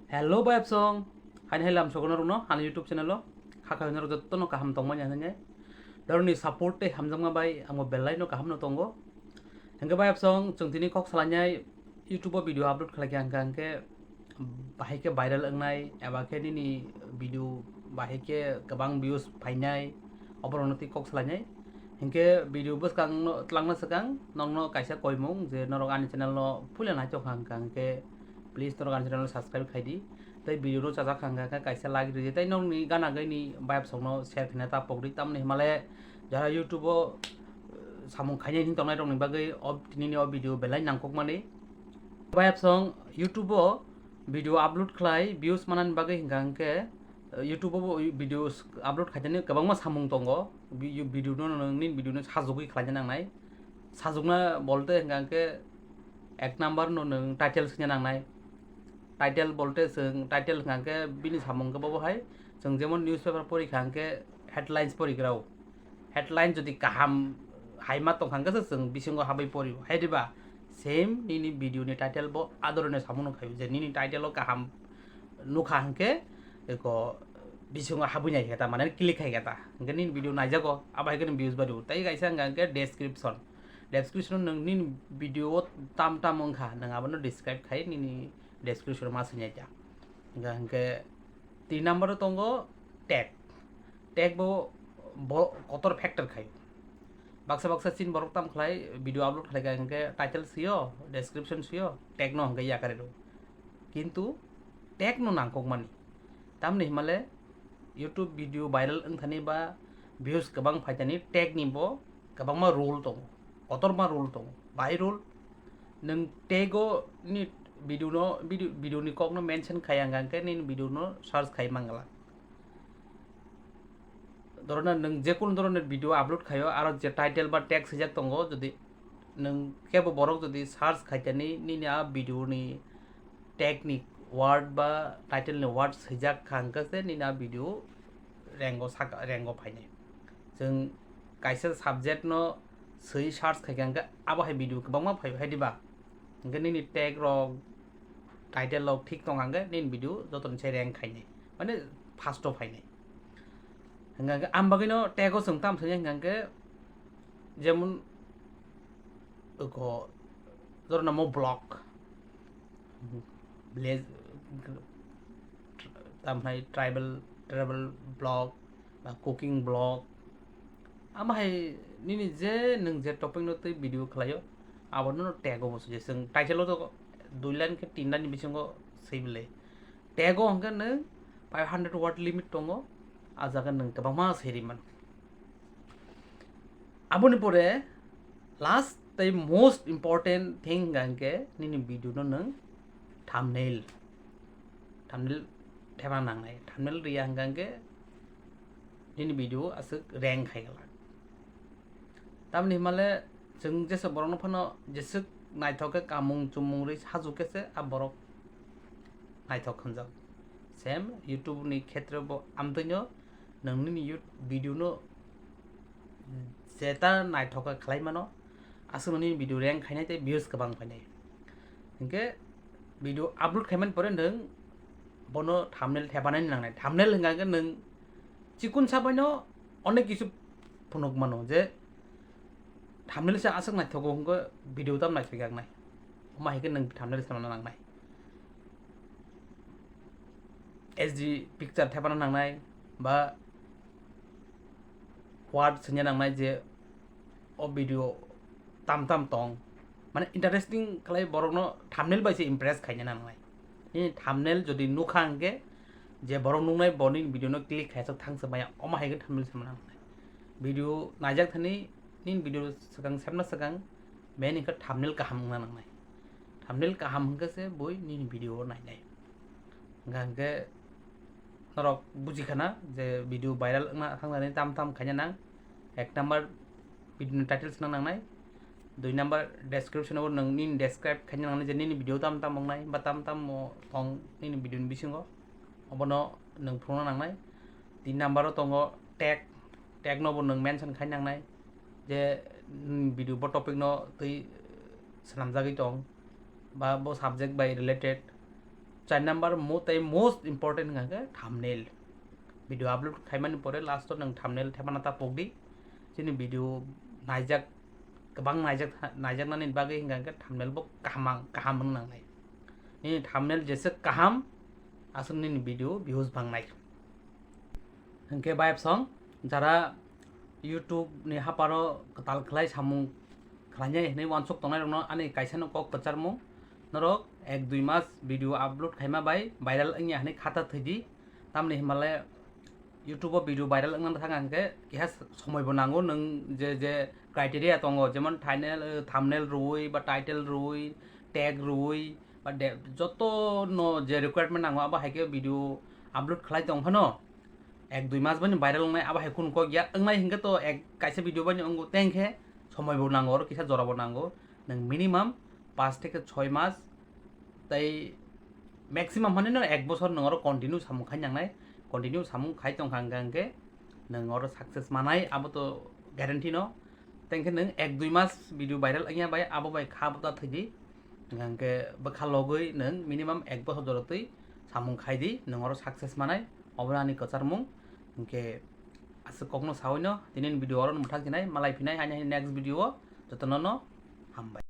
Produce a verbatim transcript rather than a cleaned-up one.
Hello bai apsong, haini hai lam sogono rokno ani YouTube channel o kha kha hwnwi rok jotto no kaham tongmani hwnwi. Doroni support tei hamjakma bai ang bo belai no kaham no tongo. Hwnkhe bai apsong chwng tini kok salainai YouTube o video upload khlai kha hwnkha hwnkhe bahai khe viral wngnai eba khe nini video bahai khe kwbang views phainai, oborokno twi kok salainai. Hwnkhe video bwskang no twlangna swkang nokno kaisa koimung je norok ani channel no puila naithok kha hwnkha hwnkhe please norok ani channel no subscribe khai di. Tei video no chajak kha hwnkha khe kaisa like ridi tei nokni gana gani bai apsong no share khaina ta pokdi tamni himale jara YouTube o samung khainai hwn tongnai rokni bagwi o tinini o video belai nangkukmani. Bai apsong YouTube o video upload khlai views manani bagwi hwnkha hwnkhe YouTube o video upload khaitani kwbangma samung tongo. Video no nini video no sajugwi khlaina nangnai. Sajukna bolte hwnkha hwnkhe ek number no nwng title swina nangnai. Title bolte chwng title hwnkha hwnkhe bini samung khe bobo hai chwng jemon newspaper pori kha hwnkhe headlines pori grao. Headline jodi kaham hai ma tong kha hwnkhe se chwng bisingo habwi porio hai diba? Same nini video ni title bo adorone samung khaio je nini title o kaham nukha hwnkhe eko bisingo habwi nai khe ta mane click khai khe ta hwnkhe nini video naijago abo hai khe views badu tei kaisa hwnkha hwnkhe description. Description o nwng nini video o tam tam wngkha nwng abono describe khai nini description o ma swinai ta. Hwnkha hwnkhe tin number o tongo tag. Tag bo bo kotor factor khai. Baksa baksa chin borok tam khlai video upload khlai kha hwnkhe title sio, description sio, tag no hwnkhe yakarwi rw. Kintu tag no nangkukmani. Tamni himale YouTube video viral wngthani ba views kwbang phaithani tag ni bo kwbangma rule tongo, kotorma rule tongo. Bahai rule nwng tag o ni video no video, video ni kok no mention khai ang khe nini video no search khai mangala. Dorona nwng jekunu doroni video upload khaio aro je title ba tag swijak tongo jodi nwng kebo borok jodi search khaitani nini a video ni tag ni word ba title ni word swijak kha hwnkhe se nini a video rank o saka rank o phainai. Chwng kaisa subject no swi search khaikha hwnkhe abo hai video kwbangma phai hai diba? Hwnkhe nini tag rok title rok thik tong hwnkhe nini video jotoni se rank khainai mane first o phainai. Hwnkhe ang bagwino tag o chwng tam thangya hwnkhe jemon ko jorna mo vlog village tamhai tribal tribal vlog ba cooking vlog ama hai nini je nwng je topic no twi video khlaio abono tag o bo swijak chwng title o to dui line khe tin line ni bisingo swi bwlai. Tag o hwnkhe nwng five hundred word limit tongo, a jaga nwng kwbangma swi ri mano. Aboni pore last tei most important thing hwnkha hwnkhe nini video no nwng thumbnail, thumbnail thepna nangnai. Thumbnail riya hwnkha hwnkhe nini video aswk rank khai glak. Tamni himale chwng jesa borokno phano jeswk naithok khe kamung chumung rwi sajwk khe se a borok naithok hwnjak. Same YouTube ni khetre bo amtwino nwng nini video no jeta naithok khe khlai mano aswk nini video rank khainai tei views kwbang phainai. Hinkhe video upload khaimani pore nwng bono thumbnail thepanani nangnai. Thumbnail hwnkha khe nwng chikun sabaino onek kisu phunuk mano je thumbnail se aswk naithogo hwnkhe video tam naithok yaknai. Omo hai khe nwng thumbnail se mano nangnai. H D picture thepana nangnai ba word swngya nangnai je o video tam tam tong mane interesting khlai borokno thumbnail bai se impress khaina nangnai. Nini thumbnail jodi nukha hwnkhe je borok nuknai bo nini video no click khaisa thangsa maya omo hai khe thumbnail sama nangnai. Video naijak thani nini video swkang semna swkang main hwnkhe thumbnail kaham wngna nangnai. Thumbnail kaham hwnkhe se bui nini video o nainai. Hwnkha hwnkhe norok buji khana je video viral wngna thangna tam tam khaina nang. Ek number video ni title swnang nangnai. Dui number description o nwng nini describe khaina nangnai je nini video tam tam wngnai ba tam tam mo tong nini video ni bisingo obono nwng phunukna nangnai. Tin number o tongo tag, tag no bo nwng mention khaina nangnai je nini video bo topic no twi swnamjagwi tong ba bo subject bai related. Char number mo tei most important hwnkha khe thumbnail. Video upload khaimani pore last o nwng thumbnail thepana ta pokdi. Chini video naijak, kwbang naijak, naijaknani bagwi hwnkha khe thumbnail bo kaham, kaham wng nangnai. Nini thumbnail jesa kaham, aswk nini video views bangnai. Hwnkhe bayapsong jara YouTube ni haparo kwtal khlai samung khlainai hwnwi uansuk tongnairokno ani kaisano kok kwcharmung, norok ek dui mas video upload khaima bai viral wngya hwnwi khata thwidi. Tamni hwnbahle YouTube o video viral wngna thang hwnkhe keha somoi bo nango, nwng je je criteria tongo, jemon thumbnail, thumbnail rwui ba title rwui, tag rwui ba de-, joto no je requirement nango abo hai khe video upload khlai tong phano ek dui mas bani viral wngnai abo hai kunu kok ya wngnai hwnkhe to ek kaisa video bani wngo tei hwnkhe somoi bo nango oro kisa jora bo nango, nwng minimum panch theke choi mas tei maximum hwnwi no ek bosor nwng oro continue samung khai nangnai, continue samung khai tongkha hwnkhe hwnkhe nwng oro success manai abo to guarantee no. Tei hwnkhe nwng ek dui mas video viral wngya bai abo bai kha bwta thwidi, hwnkhe bwkha logwi nwng minimum ek bosor jora twi samung khai di, nwng oro success manai, obo ani kwcharmung. Hwnkhe aswk kokno sawi no tini video oro mwthang sinai, malai phinai haini haini next video o jotono no hambai.